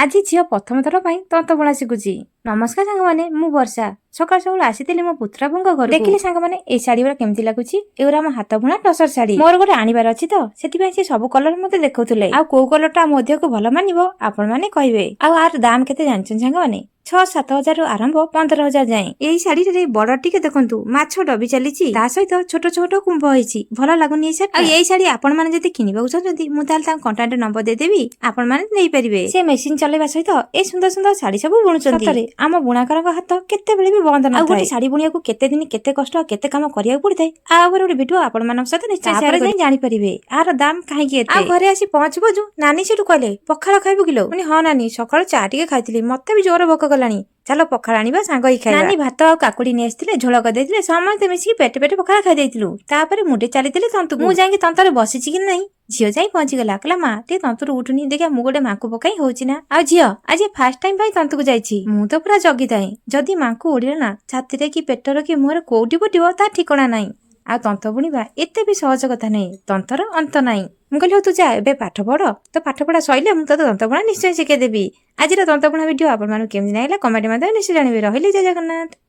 ଆଜି ଝିଅ ପ୍ରଥମ ଥର ପାଇଁ ତନ୍ତ ବୁଣା ଶିଖୁଛି। ନମସ୍କାର ସାଙ୍ଗମାନେ, ମୁଁ ବର୍ଷା। ସକାଳୁ ସକାଳୁ ଆସିଥିଲି ମୋ ପୁତୁରା ବୋଉଙ୍କ ଘରକୁ। ଦେଖିଲି ସାଙ୍ଗମାନେ, ଏଇ ଶାଢୀ ଗୁଡ଼ା କେମିତି ଲାଗୁଛି? ଏଗୁଡ଼ା ଆମ ହାତ ବୁଣା ଟସର ଶାଢୀ। ମୋର ଗୋଟେ ଆଣିବାର ଅଛି ତ, ସେଥିପାଇଁ ସେ ସବୁ କଲର ମତେ ଦେଖଉଥିଲେ। ଆଉ କୋଉ କଲରଟା ମୋ ଦେହକୁ ଭଲ ମାନିବ, ଆପଣ ମାନେ କହିବେ। ଆଉ ଆର ଦାମ କେତେ ଜାଣିଛନ୍ତି ସାଙ୍ଗମାନେ? 6-7 ହଜାରରୁ ଆରମ୍ଭ, 15 ହଜାର ଯାଏଁ। ଏଇ ଶାଢୀରେ ବର୍ଡର ଟିକେ ଦେଖନ୍ତୁ, ମାଛ ଡବି ଚାଲିଛି, ତା ସହିତ ଛୋଟ ଛୋଟ କୁମ୍ଭ ହେଇଛି। ଭଲ ଲାଗୁନି ଏଇ ଶାଢୀ? ଆଉ ଏଇ ଶାଢୀ ଆପଣ ମାନେ ଯଦି କିଣିବାକୁ ଚାହୁଁଛନ୍ତି, ମୁଁ ତାହେଲେ ତାଙ୍କ କଣ୍ଟାକ୍ଟ ନମ୍ବର ଦେଇଦେବି, ଆପଣ ମାନେ ନେଇପାରିବେ। ସେ ମେସିନ ଚଲେଇବା ସହିତ ଏଇ ସୁନ୍ଦର ସୁନ୍ଦର ଶାଢୀ ସବୁ ବୁଣୁଛନ୍ତି। ସତରେ ଆମ ବୁଣାକାରଙ୍କ ହାତ କେତେବେଳେ ବି ବନ୍ଦ ନଥାଏ। ଆଉ ଗୋଟେ ଶାଢୀ ବୁଣିବାକୁ କେତେ ଦିନ, କେତେ କଷ୍ଟ ଆଉ କେତେ କାମ କରିବାକୁ ପଡିଥାଏ, ଆଉ ଉପରେ ଗୋଟେ ଭିଡିଓ ଆପଣମାନଙ୍କ ସହିତ ନିଶ୍ଚୟ ସେୟାର ଯାଇ ଜାଣିପାରିବେ ଆର ଦାମ କାହିଁକି ଏତେ। ଆଉ ଘରେ ଆସି ପହଞ୍ଚୁ ପହଞ୍ଚୁ ନାନୀ ସେଠୁ କହିଲେ, "ପଖାଳ ଖାଇବୁ କିଲୋ?" ମାନେ ହଁ ନାନୀ, ସକାଳୁ ଚା ଟିକେ ଖାଇଥିଲି, ମତେ ବି ଜୋର ଭୋକ କଲାଣି। ଚାଲ ପଖାଳ ଆଣିବା, ସାଙ୍ଗ ହେଇ ଖାଇବା। ନାନୀ ଭାତ ଆଉ କାକୁଡି ନେଇ ଆସିଥିଲେ, ଝୋଳ କରିଦେଇଥିଲେ। ସମସ୍ତେ ମିଶିକି ପେଟେ ପେଟେ ପଖାଳ ଖାଇ ଦେଇଥିଲୁ। ତାପରେ ମୁଁ ଟିକେ ଚାଲିଥିଲି ତନ୍ତୁକୁ। ମୁଁ ଯାଇକି ତନ୍ତରେ ବସିଛି କି ନାହିଁ, ଝିଅ ଯାଇ ପହଞ୍ଚିଗଲା। କହିଲା, "ମା, ଟିକେ ତନ୍ତରୁ ଉଠୁନି, ଦେଖିବା ମୁଁ ଗୋଟେ ମାଙ୍କୁ ପକାଇ ହଉଛି ନା।" ଆଉ ଝିଅ ଆଜି ଫାର୍ଷ୍ଟ ଟାଇମ ପାଇଁ ତନ୍ତୁକୁ ଯାଇଛି। ମୁଁ ତ ପୁରା ଜଗିଥାଏ। ଯଦି ମାଙ୍କୁ ଉଡ଼ିଲା ନା, ଛାତିରେ କି ପେଟରେ କି ମୁହଁରେ କୋଉଠି ଫୁଟିବ ତା ଠିକଣା ନାହିଁ। ଆଉ ତନ୍ତ ବୁଣିବା ଏତେ ବି ସହଜ କଥା ନାହିଁ। ତନ୍ତର ଅନ୍ତ ନାହିଁ। ମୁଁ କହିଲି, "ହଉ ତୁ ଯା, ଏବେ ପାଠ ପଢ। ତ ପାଠ ପଢା ସରିଲେ ମୁଁ ତୋତେ ତନ୍ତ ବୁଣା ନିଶ୍ଚୟ ଶିଖେଇଦେବି।" ଆଜିର ତନ୍ତ ବୁଣା ଭିଡିଓ ଆପଣମାନଙ୍କୁ କେମିତି ଲାଗିଲା, କମେଣ୍ଟ ମାଧ୍ୟମରେ ନିଶ୍ଚୟ ଜାଣିବେ। ରହିଲି, ଜୟ ଜଗନ୍ନାଥ।